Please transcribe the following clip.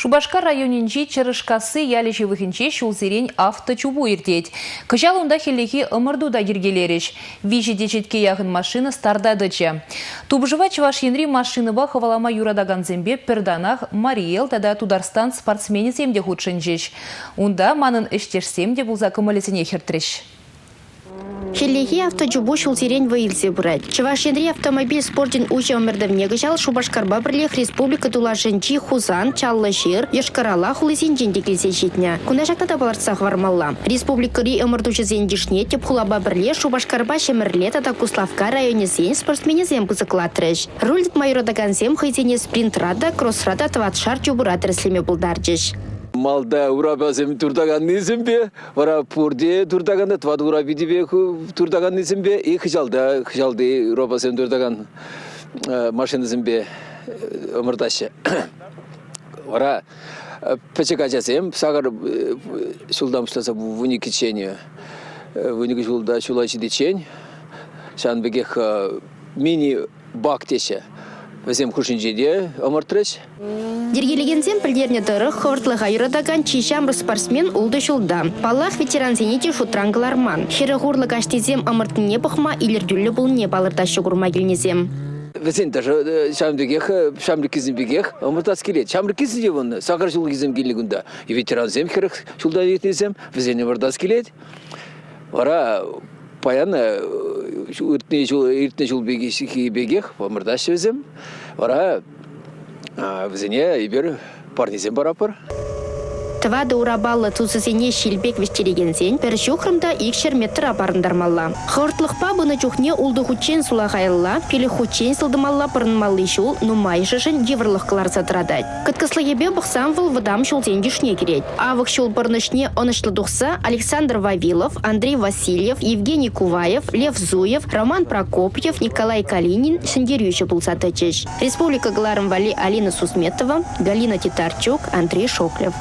Шупашкар районӗнчи Чӑрӑшкасси ялӗ ҫывӑхӗнче ҫулсерен авточупу иртет. Кӑҫал унта хӗллехи ӑмӑрту та йӗркелерӗҫ. 3 теҫетке яхӑн машина старта тӑчӗ. Тупӑшӑва Чӑваш Енри машинӑпа хӑвалама юратакансемпе пӗр танах Мари Эл тата Тутарстан спортсменӗсем те хутшӑнчӗҫ. Унта манӑн ӗҫтешсем те пулса кӑмӑлӗсене хӗртрӗҫ. Хӗллехи авточупу ҫулсерен вӑй илсе пырать. Чӑваш Енри автомобиль спорчӗн уҫӑ ӑмӑртӑвне кӑҫал Шупашкарпа пӗрлех республика тулашӗнчи Хусан, Чаллӑ Ҫыр, Йошкар-Ола хулисенчен те килсе ҫитнӗ. Кунта ҫакна та палӑртса хӑвармалла. Республикӑри ӑмӑртуҫӑсен йышне тӗп хулапа пӗрле Шупашкарпа Ҫӗмӗрле тата Куславкка районӗсен спортсменӗсем пысӑклатрӗҫ. Руль тытма юратакансем хӑйсене спринтра та, кроссра та тӑватшар чупура тӗрӗслеме пултарчӗҫ. Малта урапасем туртаканнисемпе Вара пурте туртакан тӑват урапи те туртаканнисемпе и хыҫалта хыҫалти урапасем туртакан машинӑсемпе ӑмӑртаҫҫӗ. Вара пӗчӗк ачасем сакӑр ҫултан пуҫласа вуниккӗччен, вуникӗ ҫулта ҫула ҫитиччен ҫавӑн пекех мини бак теҫҫӗ. Вӗсем хушшинче те ӑмӑртрӗҫ. Йӗркелекенсем пӗлтернӗ тӑрӑх, хӑвӑртлӑха юратакан чи ҫамрӑк спортсмен ултӑ ҫулта. Паллах, ветерансене те шутран кӑларман. Хӗрӗх урлӑ каҫнисем ӑмӑртнине пӑхма илӗртӳллӗ пулнине палӑртаҫҫӗ курма килнисем. Вӗсен даже ҫавӑн пекех, ҫамрӑккисем пекех ӑмӑртас килет. Ҫамрӑккисем те вон сакӑр ҫулхисем килнӗ кунта. И ветерансем 40 ҫулта иртнисем, вӗсен ӑмӑртас килет. Вара паян иртнӗ ҫул иртнӗ ҫул пекех ӑмӑртаҫҫӗ вӗсем. Вара вӗсене эпир парнесем паратпӑр. Тӑватӑ урапаллӑ тусӗсене ҫил пек вӗҫтерекенсен пӗр ҫухрӑм та 200 метра парӑнтармалла. Хӑвӑртлӑхпа пынӑ чухне ултӑ хутчен сулахаялла, пилӗк хутчен сылтӑмалла пӑрӑнмалли ҫул нумайӑшӗшӗн йывӑрлӑх кӑларса тӑратать. Кӑткӑслӑхӗпе пӑхсан вӑл вӑтам ҫулсен йышне кӗрет. Авӑк ҫул пӑрнӑҫне ӑнӑҫлӑ тухса Александр Вавилов, Андрей Васильев, Евгений Куваев, Лев Зуев, Роман Прокопьев, Николай Калинин ҫӗнтерӳҫӗ пулса тӑчӗҫ. Республика кӑларӑм валли Алина Сусметова, Галина Титарчук, Андрей Шоклев.